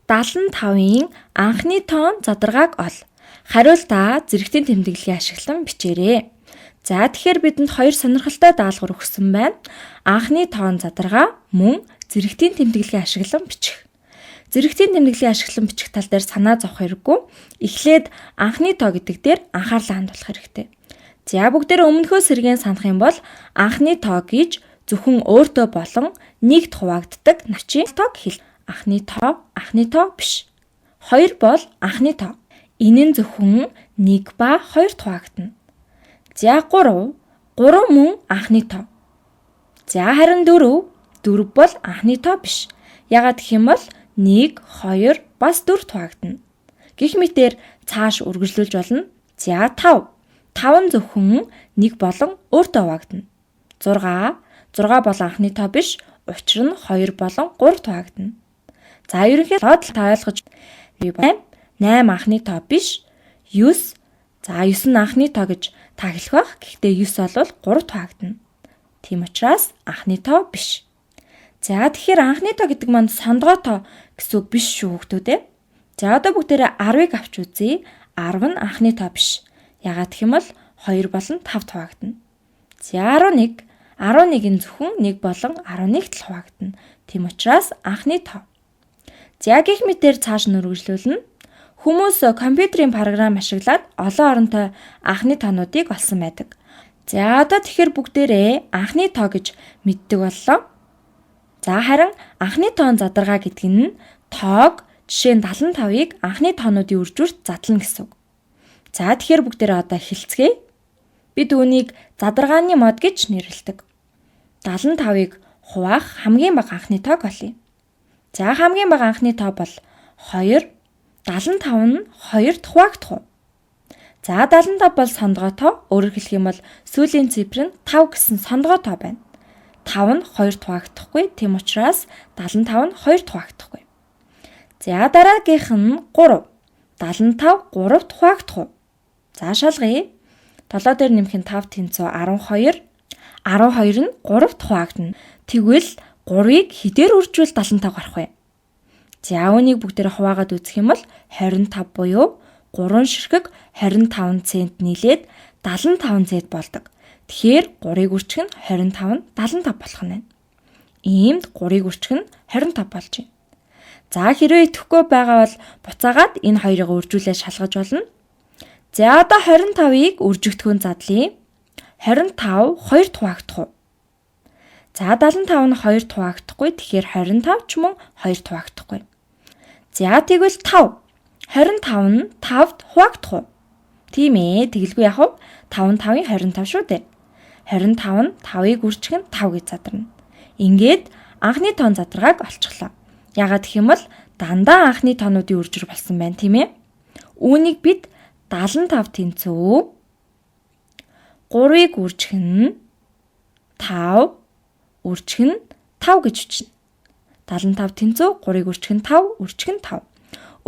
75-ын анхны тоон задаргааг ол. Хариултаа зэрэгтийн тэмдэглэгийг ашиглан бичээрэй. За, тэгэхээр бидэнд хоёр сонирхолтой даалгавар өгсөн байна. Анхны тоон задаргаа мөн зэрэгтийн тэмдэглэгийг ашиглан бичих. Зэрэгтийн тэмдэглэгийг ашиглан бичих тал дээр санаа зовох хэрэггүй. Эхлээд анхны тоо гэдэг дээр анхаарлаа хандуулах хэрэгтэй. За, бүгдээрээ өмнөхөө сэргээн санах юм бол анхны тоо гэж зөвхөн өөртөө болон нэгт хуваагддаг навчийн тоог хэл. Анхны тоо биш. 2 бол анхны тоо. Энэ нь зөвхөн 1 ба 2 хуваагдана. За, 3. 3 мөн анхны тоо. За, харин 4. 4 бол анхны тоо биш. Яагаад гэх юм бол 1, 2 бас 4 хуваагдана. Гэх мэтээр цааш үргэлжлүүлж болно. За, 5. 5 нь зөвхөн 1 болон өөртөө хуваагдана. 6. 6 бол анхны тоо биш. Учир нь 2 болон 3 хуваагдана. За, ерөнхийдөө та ойлгож 8. 8 анхны тоо биш. 9. За, 9 нь анхны тоо гэж та хэлэх байх. Гэхдээ 9 бол 3 хуваагдана. Тийм учраас анхны тоо биш. За, тэгэхээр анхны тоо гэдэг маань сондгой тоо гэсэн үг биш шүү, хүүхдүүд ээ. За, одоо бүгдээрээ 10-ыг авч үзье. 10 нь анхны тоо биш. Яагаад гэх юм бол 2 болон 5 хуваагдана. За, 11. 11 нь зөвхөн 1 болон 11-т л хуваагдана. Тийм учраас анхны тоо. За, гэх мэтээр цааш нь үргэлжлүүлнэ. Хүмүүс компьютерийн програм ашиглаад олон оронтой анхны тоонуудыг олсон байдаг. За, одоо тэгэхээр бүгдээрээ анхны тоо гэж мэддэг боллоо. За, харин анхны тоон задаргаа гэдэг нь тоог, жишээ нь 75-ыг анхны тоонуудын үржүүрт задлана гэсэн үг. За, тэгэхээр бүгдээрээ одоо хэлцгээе. Бид үүнийг задаргааны мод гэж нэрлэдэг. 75-ыг хуваах хамгийн бага анхны тоог олъё. За, хамгийн бага анхны тоо бол 2. 75 нь 2-т хуваагдах уу? За, 75 бол сондгой тоо. Өөрөөр хэлэх юм бол сүүлийн цифр нь 5 гэсэн сондгой тоо байна. 5 нь 2-т хуваагдахгүй. Тийм учраас 75 нь 2-т хуваагдахгүй. За, дараагийнх нь 3. 75 3-т хуваагдах уу? За, шалгая. 7 дээр нэмэх нь 5 тэнцүү 12. 12 нь 3-т хуваагдана. Тэгвэл 3-ыг хэдээр үржвэл 75 гарах вэ? За, үүнийг бүгдээрээ хуваагаад үзэх юм бол 25 буюу 3 ширхэг 25 цент нийлээд 75 цент болдог. Тэгэхээр 3-ыг үржих нь 25 нь 75 болох нь байна. Иймд 3-ыг үржих нь 25 болж байна. За, хэрвээ итгэхгүй байгаа бол буцаагаад энэ хоёрыг үржүүлээ шалгаж болно. За, одоо 25-ыг үржигдэхүүн задлая. 25 2-т хуваагдах уу? За, 75 нь 2-т хуваагдахгүй. Тэгэхээр 25 ч мөн 2-т хуваагдахгүй. За, тэгвэл 5. 25 нь 5-т хуваагдах уу? Тийм ээ, тэгэлгүй яах вэ? 5 5-ын 25 шүү дээ. 25 нь 5-ыг үржих нь 5 гэж задарна. Ингээд анхны тоон задаргааг олчихлоо. Яагаад гэх юм бол дандаа анхны тоонуудын үржир болсон байна, тийм ээ? Үүнийг бид 75 тэнцүү 3-ыг үржих нь 5 үржих нь 5 гэж бичнэ. 75 тэнцүү 3-ыг үржих нь 5 үржих нь 5.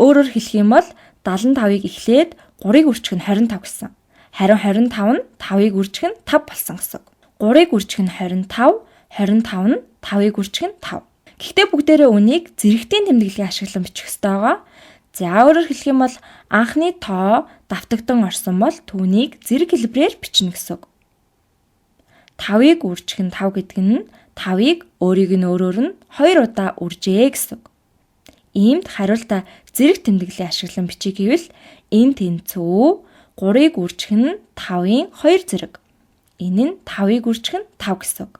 Өөрөөр хэлэх юм бол 75-ыг эхлээд 3-ыг үржих нь 25 гэсэн. Харин 25 нь 5-ыг үржих нь 5 болсон гэсэн. 3-ыг үржих нь 25, 25 нь 5-ыг үржих нь 5. Гэхдээ бүгдээрээ үүнийг зэрэгтийн тэмдэглэгийг ашиглан бичих ёстой байгаа. За, өөрөөр хэлэх юм бол анхны тоо давтагдан орсон бол түүнийг зэрэг хэлбэрээр бичнэ гэсэн үг. 5-ыг үржих нь 5 гэдэг нь 5-ыг өөрийг нь өөрөөр нь 2 удаа үржээ гэсэн үг. Иймд хариултаа зэрэг тэмдэглэгийг ашиглан бичиж гэвэл энэ тэнцүү 3-ыг үржих нь 5-ын 2 зэрэг. Энэ нь 5-ыг үржих нь 5 гэсэн үг.